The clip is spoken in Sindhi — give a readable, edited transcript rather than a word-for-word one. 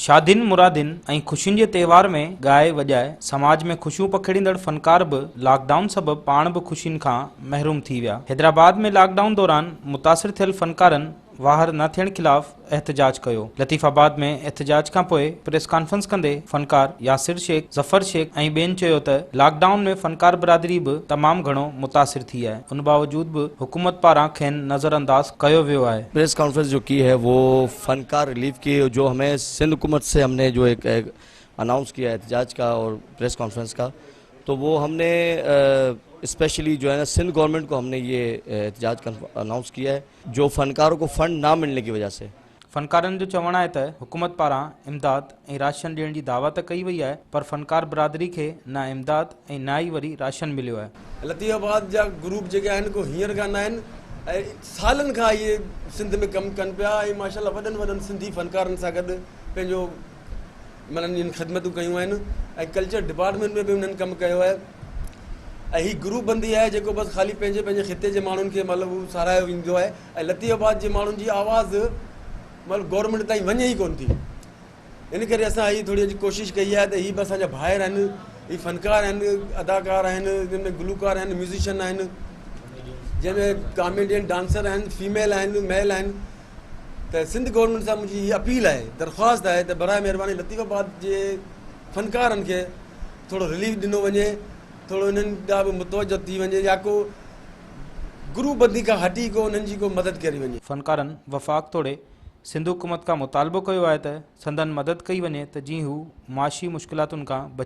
شادين مرادين ۽ خوشين جي تهوار ۾ ڳائي وڄائي سماج ۾ خوشيون پکيڙيندڙ فنڪار به لاڪ ڊائون سبب پاڻ به خوشين کان محروم ٿي ويا. حيدرآباد ۾ لاڪ ڊائون دوران متاثر ٿيل فنڪارن واهر نه ٿيڻ خلاف احتجاج ڪيو. لطيف آباد ۾ احتجاج کانپوء پريس ڪانفرنس ڪندي فنڪار ياسر شيخ، ظفر شيخ ۽ ٻين چيو ته لاڪ ڊائون ۾ فنڪار برادري به تمام گهڻو متاثر ٿي آهي ان باوجود به حڪومت پاران کين نظرانداز ڪيو ويو آهي. پريس ڪانفرنس جو ڪي هي وو فنڪار رليف ڪي جو همين سنڌ حڪومت سي هم ني جو ايڪ اناؤنس ڪيا احتجاج ڪا اور پريس ڪانفرنس ڪا تو وو هم ني اسپيشلي جو هي نا سنڌ گورنمينٽ ڪو هم ني يي احتجاج اناؤنس ڪيا هي جو فنڪارو ڪو فنڊ نا ملني ڪي وجه سي. فنڪارن جو چوڻ آهي ته حڪومت پاران امداد ۽ راشن ڏيڻ جي دعويٰ ته ڪئي وئي آهي پر فنڪار برادري کي نه امداد ۽ نه ئي وري راشن مليو آهي. لطيف آباد جا گروپ جيڪي آهن ڪو هينئر کان نه آهن ۽ سالن کان اهي سنڌ ۾ ڪم ڪن پيا ۽ ماشاء الله وڏن وڏن سنڌي فنڪارن سان گڏ پنهنجو معنيٰ انهن خدمتون ڪيون آهن ۽ ڪلچر ڊپارٽمينٽ ۾ به انهن ڪم ڪيو آهي ۽ هي گروپ بندي آهي جيڪو بس خالي پنهنجي پنهنجي خطي جي ماڻهن کي مطلب هو ساراهيو ويندو آهي ۽ لطيف آباد جي ماڻهن جي آواز مطلب گورنمينٽ تائين وڃي ئي ڪونه ٿي ان ڪري اسان هي ٿوري اڄ ڪوشش ڪئي آهي ته هي به اسان جا ڀائر آهن هي فنڪار آهن اداڪار آهن جن ۾ گلوڪار آهن ميوزيشن آهن جنهن ۾ ڪاميڊين ڊانسر آهن فيميل آهن ميل آهن ته سنڌ گورنمينٽ سان منهنجي هي اپيل آهي درخواست آهي ته برائي مهرباني لطيف آباد جي فنڪارن کي ٿورو رليف ڏنو وڃي ٿورو انهن ڏانهن به متوجه ٿي وڃي يا ڪو گروپ بندي کان هٽي ڪو انهن جي ڪو مدد ڪري وڃي. فنڪارن وفاق توڙي سنڌ حڪومت کان مطالبو ڪيو آهي ته سندن مدد ڪئي وڃي ته جيئن هو معاشي مشڪلاتن کان بچي.